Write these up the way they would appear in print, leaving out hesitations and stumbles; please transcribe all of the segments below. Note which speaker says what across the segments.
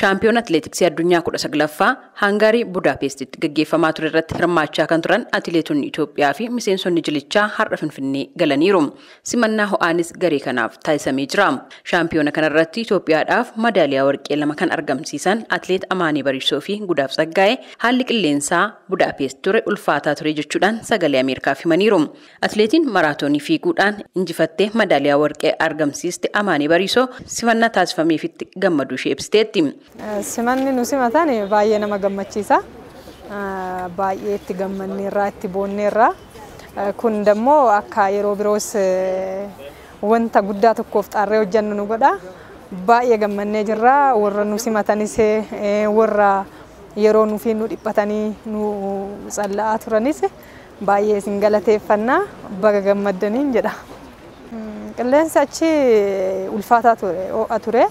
Speaker 1: Shaampiyoon atileetiksii addunyaa 19ffaa Hangarii Budaapestitti gaggeeffamaa ture irratti hirmaachaa kan turan atileetonni Itoophiyaa fi miseensonni jilichaa har'a Finfinnee galaniiru. Simannaa ho'aanis garee kanaaf taasisamee jira. Shaampiyoona kanarratti Itoophiyaadhaaf madaaliyaa warqee 2 kan argamsiisan atileet Amaanee Bariisoo fi Gudaaf Tsaggaa'ee haalli qilleensaa Budaapest ture ulfaataa ture jechuudhaan sagalee Ameerikaaf himaniiru. Atileetiin maraatoonii fiiguudhaan injifattee madaaliyaa warqee argamsiiste Amaanee Bariisoo simannaa taasifameefitti gammaduu ishee ibsiteetti.
Speaker 2: Simanni nu simatan baay'ee nama gammachiisa. Baay'ee itti gammanneerraa itti boonneerraa. Kun immoo akka yeroo biroos wanta guddaa tokkoof xaarree hojjennu nu godha. Baay'ee gammannee jirra. Warra nu simatanis warra yeroo nufi nu dhiphatanii nu tsalla'aa turanis baay'ee isin galateeffannaa baga gammaddaniin jedha. Qilleensi achi ulfaataa ture, ho'a ture.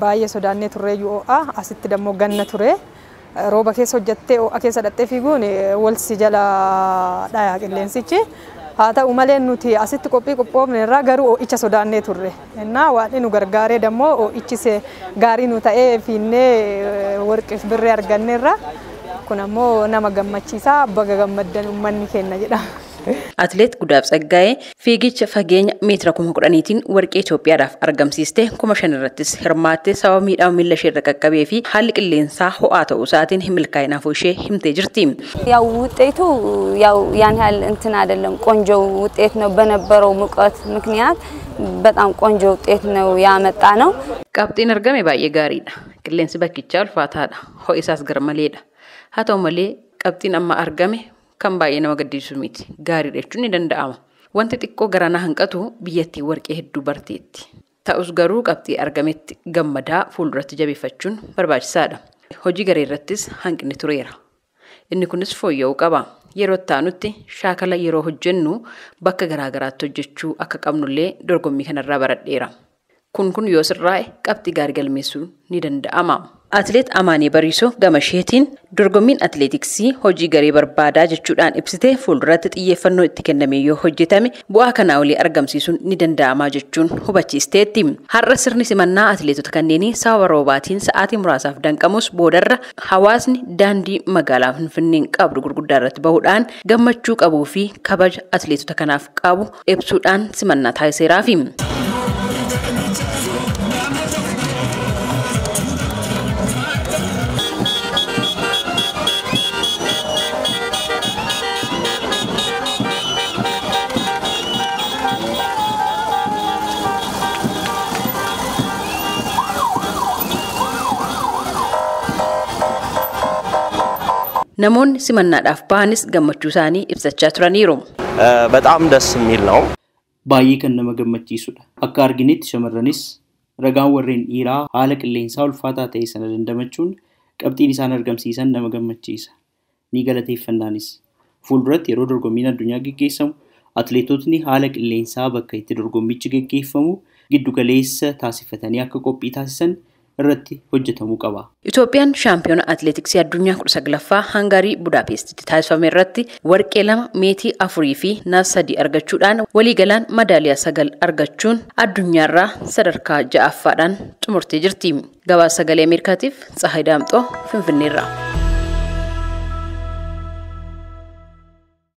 Speaker 2: Baay'ee sodaannee turreeyyuu ho'a asitti dammoo ganna ture. Rooba keessa hojjettee ho'a keessa dhattee fiiguun wal si jala dhaya qilleensichi. Haa ta'u malee nuti asitti qophii qophoofne irraa garuu ho'icha sodaannee turre. Innaa waan nu gargaaree dammoo ho'ichis gaarii nu ta'ee fiinnee warqiif birree arganneerra. Kun ammoo nama gammachiisaa baga gammaddan uummanni keenya jedha.
Speaker 1: Atileet Gudaaf Tsaggaa'ee fiigicha fageenya meetira 10,000tiin warqee Itoophiyaadhaaf argamsiiste 5,000 irrattis hirmaattee sababa miidhama miila ishee irra qaqqabee fi haalli qilleensaa ho'aa ta'uu isaatiin hin milkaa'inaafuu ishee himtee jirti.
Speaker 3: ያው ውጤቱ ያው ያን ያህል እንትን አይደለም፣ ቆንጆ ውጤት ነው። በነበረው ሙቀት ምክንያት በጣም ቆንጆ ውጤት ነው ያመጣ ነው።
Speaker 1: Qabxiin argame baay'ee gaariidha. Qilleensi bakkichaa ulfaataadha. Ho'i isaas garmaleedha. Haa ta'u malee qabxiin amma argame kan baay'ee nama gaddisiisu miti. Gaariidha jechuun ni danda'ama. Wanti xiqqoo garanaa hanqatu biyyattii warqee hedduu barteetti. Ta'us garuu qabxii argametti gammadaa fuulduratti jabeeffachuun barbaachisaadha. Hojii garee irrattis hanqinni tureera. Inni kunis fooyya'uu qaba. Yeroo itti aanutti shaakala yeroo hojjennu bakka garaagaraatti hojjechuu akka qabnullee dorgommii kanarraa baradheera. Kun yoo sirraa'e qabxii gaarii galmeessuun ni danda'ama. Atileet Amaanee Bariisoo gama isheetiin dorgommiin atileetiksii hojii garee barbaadaa jechuudhaan ibsitee fuulduratti xiyyeeffannoo itti kenname yoo hojjetame bu'aa kanaa olii argamsiisuun ni danda'ama jechuun hubachiisteetti. Har'a sirni simannaa atileetota kanneenii sababa roobaatiin sa'aatii muraasaaf danqamus boodarra hawaasni daandii magaalaa Finfinneen qabdu gurguddaa irratti bahuudhaan gammachuu qabuu fi kabaja atileetota kanaaf qabu ibsuudhaan simannaa taasiseeraafi. Namoonni simannaadhaaf bahanis gammachuu isaanii ibsachaa turaniiru.
Speaker 4: በጣም ደስ የሚል ነው።
Speaker 5: Baay'ee kan nama gammachiisudha. Akka arginetti shamarranis ragaan warreen dhiiraa haala qilleensaa ulfaataa ta'e sana dandamachuun qabxiin isaan argamsiisan nama gammachiisa. Ni galateeffannaanis. Fuulduratti yeroo dorgommiin addunyaa geggeessamu atileetotni haala qilleensaa bakka itti dorgommichi geggeeffamu giddu galeessa taasifatanii akka qophii taasisan irratti hojjetamuu qaba.
Speaker 1: Itoophiyaan shaampiyoona atileetiksii addunyaa 19ffaa Hangarii Budaapestitti taasifame irratti warqee 2, meetii 4 fi naas 3 argachuudhaan waliigalaan madaaliyaa 9 argachuun addunyaarraa sadarkaa 6ffaadhaan xumurtee jirti. Gabaasa sagalee Ameerikaatiif Tsahaay Daamxoo Finfinneerraa.